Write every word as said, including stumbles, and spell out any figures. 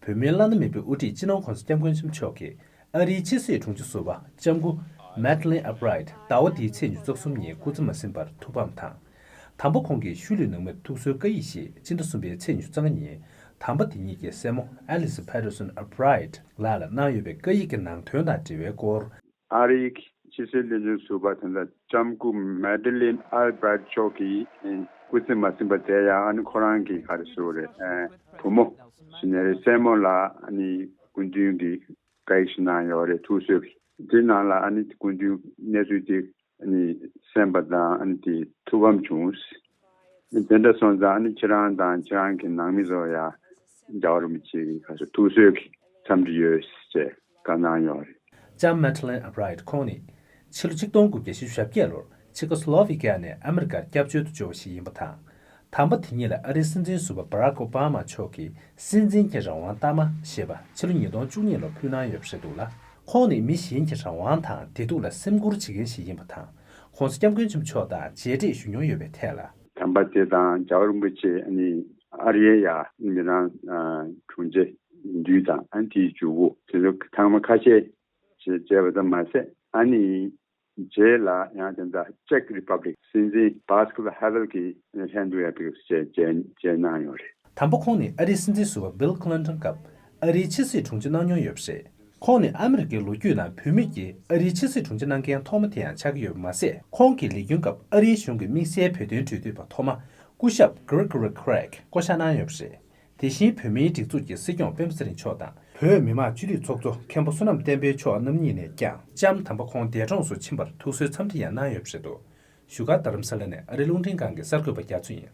བོད་མིའི་བླ་ན་མེད་པའི་དབུ་ཁྲིད་སྤྱི་ནོར་༧གོང་ས་༧སྐྱབས་མགོན་ཆེན་པོ་མཆོག་གིས་ཨ་རིའི་ཕྱི་སྲིད་དྲུང་ཆེ་ཟུར་པ་ལྕམ་སྐུ་Madeleine Albright་ཟླ་བ་འདིའི་ཚེས་ཉི་ཤུ་རྩ་གསུམ་ཉིན་སྐུ་ཚེ་མ་ཟིན་པར་ཐུགས་ཕམ་དང་། དམ་པ་ཁོང་གིས་ཤུལ་ལུས་ནང་མིར་ཐུགས་གསོའི་བཀའ་ཡིག་ཞིག་སྤྱི་ཟླ་གསུམ་པའི་ཚེས་ཉི་ཤུ་རྩ་ལྔ་ཉིན་དམ་པ་དེ་ཉིད་ཀྱི་སྲས་མོ་Alice Patterson Albright་ལགས་ལ་གནང་ཡོད་པའི་བཀའ་ཡིག་གི་ནང་དོན་དང་འབྲེལ་བའི་སྐོར། ཨ་རིའི་ཕྱི་སྲིད་བློན་ཆེན་ཟུར་པ་དེ་ལ་ལྕམ་སྐུ་Madeleine Albright་མཆོག་གིས་སྐུ་ཚེ་མ་ཟིན་པ་དེ་ཡང་ཨ་ནི་ཁོ་རང་གི་ག་རེ་ཟེར་དགོས་རེད། བུ་མོ་ཟེར་ནའི་རེད། སྲས་མོ་ལ་ཨ་ནི་སྐུ་མདུན་གྱིས་བཀའ་ཡིག་ཞིག་གནང་ཡོད་རེད། ཐུགས་གསོའི་དེ་ནང་ལ་ཨ་ནི་སྐུ་མདུན་གནས་ཚུལ་དེ་ཨ་ནི་གསན་པ་དང་ཨ་ནི་དེ་ཐུགས་ཕམ་བྱུང་། དེ་འདྲ་སོང་ཙང་ཨ་ནི་ཁྱེད་རང་དང་ཁྱེད་རང་གི་ནང་མི་ཚོ་ཡ་རྒྱལ་བ་རིན་པོ་ཆེ་གི་ག་ཚོད་ཐུགས་གསོའི་འཚམས་འདྲི་ཡོད་ཅེས་བཀའ་གནང་ཡོད་རེད། ལྕམ་Madeleine Albright་ཁོང་ནི་ཕྱི་ལོ་ཆིག་སྟོང་དགུ་བརྒྱ་བཞི་བཅུ་ཞེ་བརྒྱད་ལོར་ཕྱི་རྒྱལ་Slovakia་ནས་ཨ་མི་རི་ཀར་སྐྱབས་བཅོལ་དུ་འབྱོར་བ་ཞིག་ཡིན་པ་དང་། དམ་པ་དེ་ཉིད་ལ་ཨ་རིའི་སྲིད་འཛིན་ཟུར་པ་Barack Obama་མཆོག་གིས་སྲིད་འཛིན་གྱི་རང་དབང་རྟགས་མ་ཞེས་པ་ཕྱི་ལོ་ཉིས་སྟོང་བཅུ་གཉིས་ལོར་ཕུལ་གནང་ཡོད་པ་རེད་འདུག་ལ། ཁོང་ནི་མི་གཞན་གྱི་རང་དབང་དང་བདེ་སྡུག་ལ་སེམས་ཁུར་བྱེད་མཁན་ཞིག་ཡིན་པ་དང་། ༸གོང་ས་༸སྐྱབས་མགོན་ཆེན་པོ་མཆོག་དང་མཇལ་འཕྲད་ཞུ་མྱོང་ཡོད་པའི་ཐད་ལ། དམ་པ་དེ་དང་རྒྱལ་བ་རིན་པོ་ཆེ་ཨ་ནི་ཨ་རིའི་ཡ་མི་རང་དྲུང་ཆེ་ཡིན་དུས་དང་ཨ་ནི་དེའི་མཇུག་གུ་དེ་ཚོ་ཐེངས་མ་ཁ་ཤས་ཞིག་མཇལ་བ་ཙམ་མ་ཟད་ཨ་ནི་རྗེས་ལ་ཡང་དེ་འདྲ་Czech Republic་སྲིད་འཛིན་Václav Havel་གྱི་ལྷན་དུ་ཡང་དེ་མཇལ་མཇལ་གནང་ཡོད་རེད། དམ་པ་ཁོང་ནི་ཨ་རིའི་སྲིད་འཛིན་ཟུར་པ་Bill Clinton་སྐབས་ཨ་རིའི་ཕྱི་སྲིད་དྲུང་ཆེ་གནང་མྱོང་ཡོད་པ་རེད། ཁོང་ནི་ཨ་མི་རི་ཀའི་ལོ་རྒྱུས་ནང་བུད་མེད་ཀྱིས་ཨ་རིའི་ཕྱི་སྲིད་དྲུང་ཆེ་གནང་མཁན་ཐོག་མ་དེ་ཡང་ཆགས་ཀྱི་ཡོད་པ་མ་ཟད། ཁོང་གི་ལས་རྒྱུན་སྐབས་ཨ་རིའི་གཞུང་གི་དམིགས་བསལ་བོད་དོན་གྲོས་མཐུན་པ་ཐོག་མ་སྐུ་ཞབས་Gregory Craig་བསྐོ་བཞག་གནང་ཡོད་པ་རེད། དེ་བཞིན་བོད་མིའི་སྒྲིག་འཛུགས་ཀྱི་སྲིད་སྐྱོང་སྤེན་པ་ཚེ་རིང་མཆོག་དང་བོད་མི་མང་སྤྱི་འཐུས་ཚོགས་གཙོ་མཁན་པོ་བསོད་ནམས་བསྟན་འཕེལ་མཆོག་རྣམ་གཉིས་ནས་ཀྱང་ལྕམ་དམ་པ་ཁོང་འདས་གྲོངས་སུ་ཕྱིན་པར་ཐུགས་གསོའི་འཚམས་འདྲི་ཡང་གནང་ཡོད་པ་རེད་འདུག་བཞུགས་སྒར་རྡ་རམ་ས་ལ་ནས་ཨ་རིའི་རླུང་འཕྲིན་ཁང་གི་གསར་འགོད་པ་རྒྱ་མཚོ་ཡིན།